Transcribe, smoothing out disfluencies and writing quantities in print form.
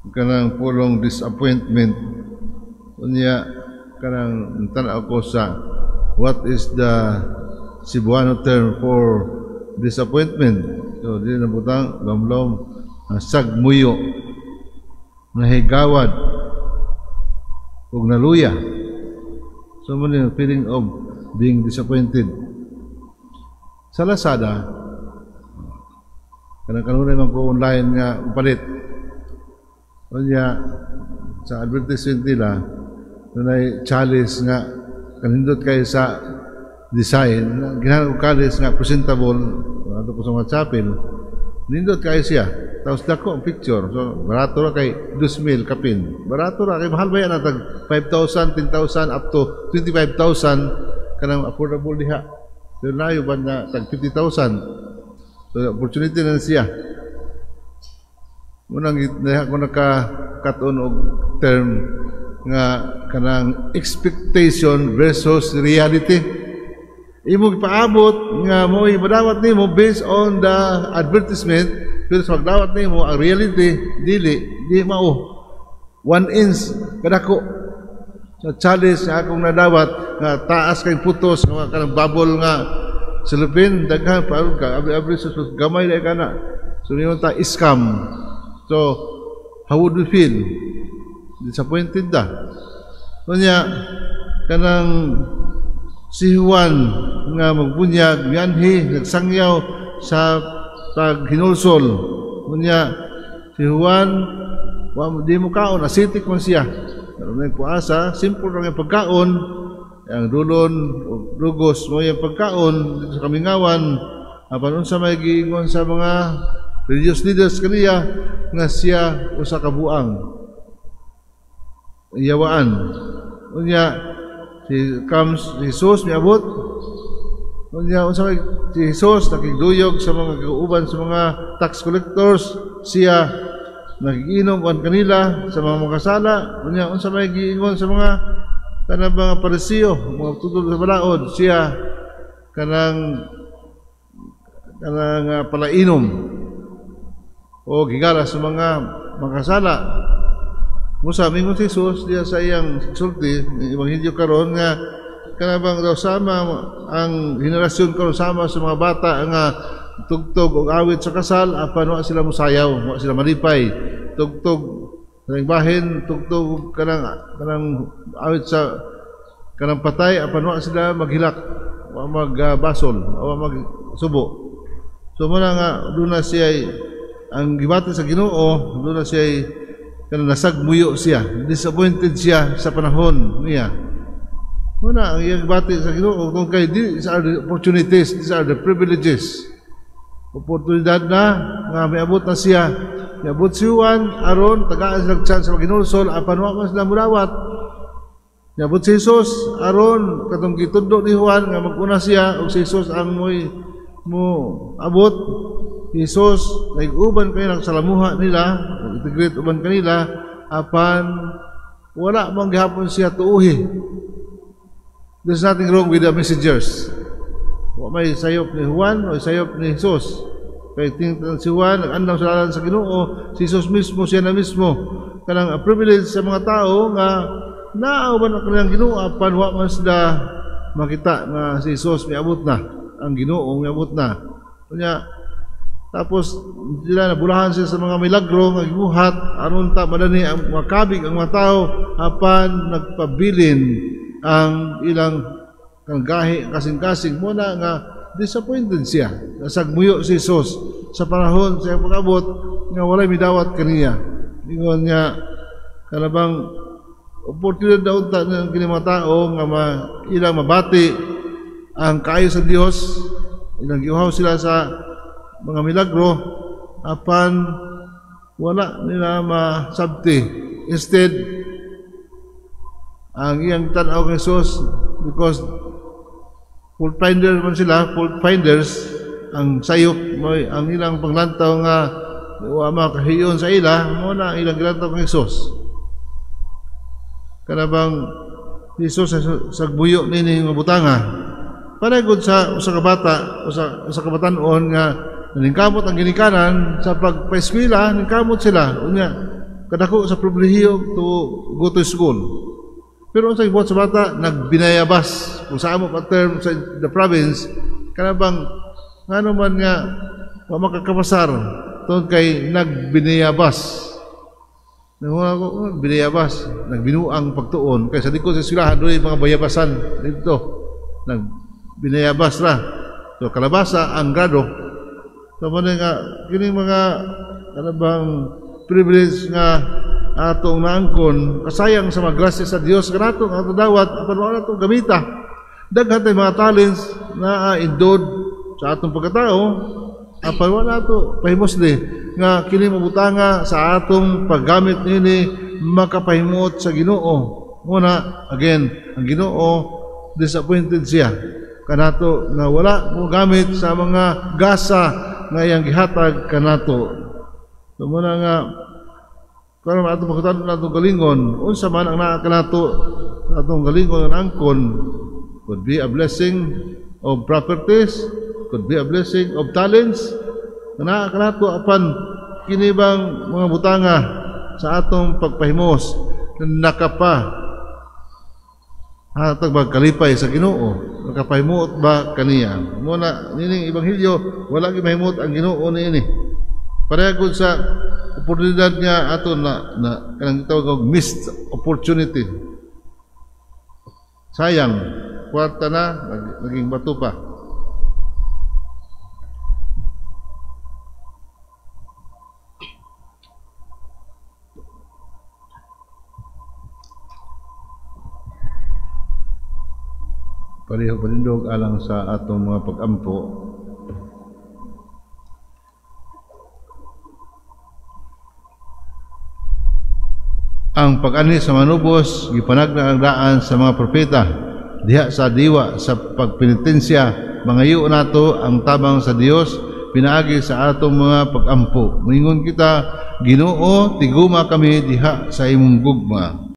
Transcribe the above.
Kanang pulong disappointment, unya kanang tan-aw ko sa what is the Cebuano term for disappointment. So di na butang lamlom, sagmuyo, nahigawad ug naluya. So mao ni feeling of being disappointed. Sa Lazada, kanang kanunay man ko online nga palit. Unya sa advertisement nila, dunay chalice nga kanindot kay sa design, ginahanglan og chalice nga presentable ato ko sa mga chapel. Nindot kay siya. Tapos dako ang picture. So barato ra kay 2,000 kapin. Barato ra kay, mahal ba yan, tag 5,000, 10,000, up to 25,000 kanang affordable diha. Pero layo ba na tag 50,000. So opportunity na siya. Munang diha ko naka-kat-on og term nga kanang expectation versus reality. Imo gipaabot nga mo madawat nimo based on the advertisement, pero sa pagdawat nimo, ang reality dili di mao 1 inch kadako sa chalice nga akong nadawat, nga taas kay putos nga kanang bubble nga cellophane, daghan pa ka abri abri sa gamay dai kana. So niyon ta scam. So how would we feel? Disappointed da. Unya kanang si Juan nga magbunyag, mianhi, nagsangyaw sa paghinulsol. Unya si Juan wa di mo kaon, ascetic man siya. Pero nagpuasa, simple lang yung pagkaon, ang dulon rugos mo yung pagkaon sa kamingawan. Apan unsa may giingon sa mga religious leaders kaniya? Nga siya usa ka buang, yawaan. Unya si comes Jesus, miabot. Unya unsa may si Jesus nakigduyog sa mga kauban, sa mga tax collectors, siya nagiinom uban kanila sa mga makasala. Unya unsa may giingon sa mga kanang mga Pariseo, mga tutol sa balaod? Siya kanang kanang palainom o gigala sa mga makasala. Musa mingon si Jesus diya sa iyang sulti ng ebanghelyo karon nga kanabang daw sama ang henerasyon karon, sama sa mga bata nga tugtog og awit sa kasal apan wa sila musayaw, wa sila malipay. Tugtog kanang bahin, tugtog kanang kanang awit sa kanang patay apan wa sila maghilak, wa magbasol, wa magsubo. So muna nga duna siya ang gibati sa Ginoo, duna siya kanang nasagmuyo siya, disappointed siya sa panahon niya. Muna ang iyang gibati sa Ginoo kung kay these are the opportunities, these are the privileges. Oportunidad na nga miabot na siya. Miabot si Juan aron tagaan sila chance sa paghinulsol apan wa man sila mudawat. Miabot si Jesus aron katong gitudlo ni Juan nga maguna siya ug si Jesus ang mo'y mo abot. Jesus nag-uban kayo ng salamuha nila, integrate uban kanila, apan wala man gihapon siya tuuhi. There's nothing wrong with the messengers. Wa may sayop ni Juan o sayop ni Jesus. Kay tingnan si Juan, nag-andam sa dalan sa Ginoo, si Jesus mismo, siya na mismo. Kanang a privilege sa mga tao nga nauban ang kanilang Ginoo apan wa man sila makita nga si Jesus miabot na, ang Ginoo miabot na. Unya tapos sila nabulahan sila sa mga milagro nga gibuhat aron ta madani ang makabig ang mga tao, apan nagpabilin ang ilang kang gahi kasing-kasing mo na nga disappointed siya. Nasagmuyo si Jesus sa panahon sa iyang pag-abot nga walay midawat kaniya. Ingon niya kanabang oportunidad daw unta ng kini mga tao nga ilang mabati ang kaayo sa Dios, ilang giuhaw sila sa mga milagro apan wala nila masabti. Instead, ang iyang tan-aw kay Jesus, because fault finder man sila, fault finders, ang sayop mo ang ilang panglantaw nga wa makahiyon sa ila, mo na ang ilang gilantaw kay Jesus. Kanabang Jesus sagbuyo nini nga butanga. Pareho gud sa usa ka bata, usa usa ka batan-on nga naningkamot ang ginikanan sa pagpaeskwela, ningkamot sila. Unya, Kadako sa pribilehiyo to go to school. Pero unsa gibuhat sa bata, nagbinayabas. Kung sa amo pa term sa the province, kana bang ngano man nga wa makakapasar tungod kay nagbinayabas. Nanguna ko, oh, binayabas, nagbinuang pagtuon. Kay sa likod sa eskwelahan, doon mga bayabasan dito. Nagbinayabas ra. So kalabasa ang grado. So mo nga kining mga kana bang privilege nga atong naangkon, kasayang sa mga grasya sa Dios kanato nga ato dawat apan wala nato gamita. Daghan tay mga talents na endowed sa atong pagkatao apan wala nato pahimusli nga kini mabutanga sa atong paggamit nini makapahimuot sa Ginoo. Muna again, ang Ginoo disappointed siya kanato nga wala mo gamit sa mga gasa nga iyang gihatag kanato. So muna nga karon ato pagkatano natong galingon, unsa man ang naa kanato sa atong galingon nga angkon, could be a blessing of properties, could be a blessing of talents, naa kanato apan kini bang mga butanga sa atong pagpahimos nakapa hatag ba kalipay sa Ginoo, nakapahimuot ba kaniya? Muna nining ebanghelyo wala gyud mahimuot ang Ginoo niini. Pareha gud sa oportunidad nga ato na kanang gitawag og missed opportunity. Sayang, kwarta na naging bato pa. Pareho palindog alang sa atong mga pag-ampo. Ang pag-ani sa manubos gipanagna ang daan sa mga propeta diha sa diwa sa pagpenitensya. Mangayo nato ang tabang sa Dios pinaagi sa atong mga pag-ampo. Moingon kita, Ginoo, tiguma kami diha sa imong gugma.